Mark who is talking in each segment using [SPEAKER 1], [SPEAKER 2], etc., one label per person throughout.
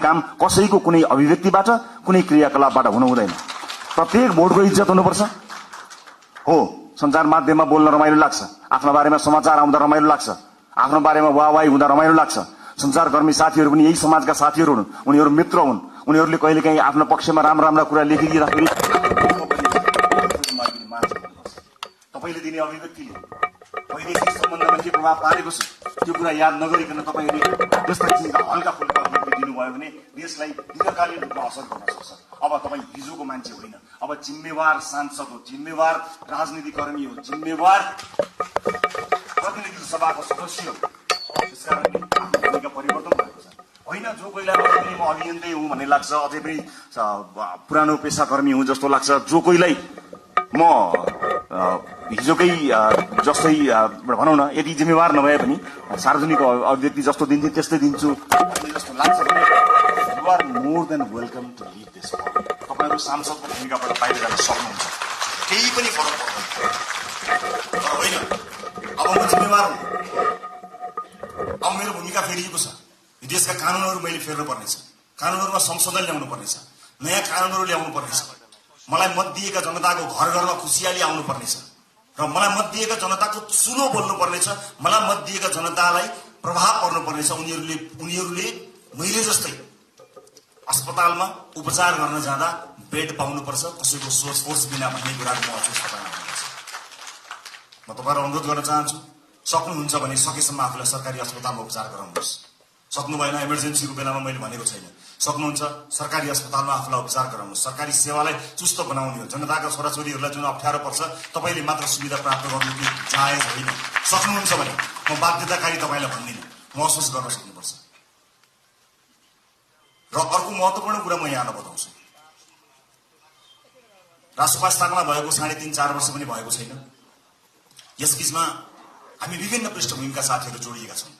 [SPEAKER 1] काम कसैको कुनै अभिव्यक्तिबाट कुनै क्रियाकलापबाट हुनु हुँदैन। प्रत्येक भोटको इज्जत हुनुपर्छ। हो, सञ्चार माध्यममा बोल्न रमाइलो लाग्छ, आफ्नो बारेमा समाचार आउँदा रमाइलो लाग्छ, आफ्नो बारेमा वाहवाही हुँदा रमाइलो लाग्छ। सञ्चारकर्मी साथीहरू पनि यही समाजका साथीहरू हुन्, उनीहरू मित्र हुन्। उनीहरूले कहिलेकाहीँ आफ्नो पक्षमा राम्रा कुरा लेखिदिँदाखेरि तपाईँले दिने अभिव्यक्तिले वैदेशिक सम्बन्धमा के प्रभाव पारेको छ त्यो कुरा याद नगरिकन तपाईँले जस्ता किसिमका हल्का फुल्का अभिव्यक्ति दिनुभयो भने देशलाई दीर्घकालीन रूपमा असर गर्न सक्छ। अब तपाईँ हिजोको मान्छे होइन, अब जिम्मेवार सांसद हो, जिम्मेवार राजनीतिकर्मी हो, जिम्मेवार प्रतिनिधि सभाको सदस्य हो। त्यसकारण आफ्नो भूमिका परिवर्तन भएको छ। होइन जो कोहीलाई अझै पनि म अभियन्तै हुँ भन्ने लाग्छ, अझै पनि पुरानो पेसाकर्मी हुँ जस्तो लाग्छ, जो कोहीलाई म हिजोकै जस्तै भनौँ न, यदि जिम्मेवार नभए पनि सार्वजनिक अभिव्यक्ति जस्तो दिन्थे त्यस्तै दिन्छु जस्तो लाग्छ भने you are more than welcome to leave this firm. तपाईँहरू सांसदको भूमिकाबाट बाहिर जान सक्नुहुन्छ, केही पनि फरक पर्दैन। तर होइन, अब म जिम्मेवार हुँ, अब मेरो भूमिका फेरिएको छ। देशका कानुनहरू मैले फेर्नु पर्नेछ, कानुनहरूमा संशोधन ल्याउनु पर्नेछ, नयाँ कानुनहरू ल्याउनु पर्नेछ। मलाई मत दिएका जनताको घर घरमा खुसियाली आउनु पर्नेछ र मलाई मत दिएका जनताको चुलो बोल्नु पर्नेछ। मलाई मत दिएका जनतालाई प्रभाव पर्नु पर्नेछ। उनीहरूले मैले जस्तै अस्पतालमा उपचार गर्न जाँदा बेड पाउनुपर्छ, कसैको सोर्स बिना भन्ने कुराको महसुस तपाईँलाई। म तपाईँलाई अनुरोध गर्न चाहन्छु, सक्नुहुन्छ भने सकेसम्म आफूलाई सरकारी अस्पतालमा उपचार गराउनुहोस्। सक्नु भएन, इमर्जेन्सीको बेलामा मैले भनेको छैन, सक्नुहुन्छ सरकारी अस्पतालमा आफूलाई उपचार गराउनुहोस्। सरकारी सेवालाई चुस्त बनाउने हो। जनताका छोराछोरीहरूलाई जुन अप्ठ्यारो पर्छ तपाईँले मात्र सुविधा प्राप्त गर्नु कि जायज होइन। सक्नुहुन्छ भने म बाध्यताकारी तपाईँलाई भन्दिनँ, महसुस गर्न सक्नुपर्छ। र अर्को महत्त्वपूर्ण कुरा म यहाँलाई बताउँछु, राष्ट्रपा स्थापना भएको 3.5-4 वर्ष पनि भएको छैन। यसबीचमा हामी विभिन्न पृष्ठभूमिका साथीहरू जोडिएका छौँ।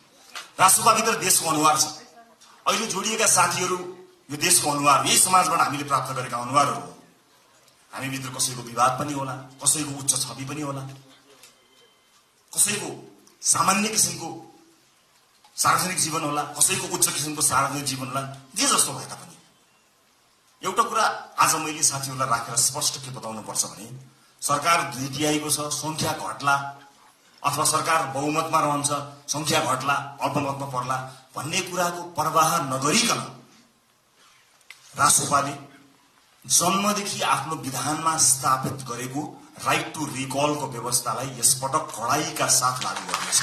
[SPEAKER 1] राष्ट्रपाभित्र देशको अनुहार छ। अहिले जोडिएका साथीहरू यो देशको अनुहार, यही समाजबाट हामीले प्राप्त गरेका अनुहारहरू हो। हामीभित्र कसैको विवाद पनि होला, कसैको उच्च छवि पनि होला, कसैको सामान्य किसिमको सार्वजनिक जीवन होला, कसैको उच्च किसिमको सार्वजनिक जीवन होला। जे जस्तो भए तापनि एउटा कुरा आज मैले साथीहरूलाई राखेर स्पष्ट के बताउनु पर्छ भने, सरकार 2 तिहाईको छ, संख्या घट्ला अथवा सरकार बहुमतमा रहन्छ, संख्या घट्ला, अल्पमतमा पर्ला भन्ने कुराको परवाह नगरिकन राष्ट्रपाले जन्मदेखि आफ्नो विधानमा स्थापित गरेको राइट टु रिकलको व्यवस्थालाई यसपटक कडाइका साथ लागू गर्नेछ।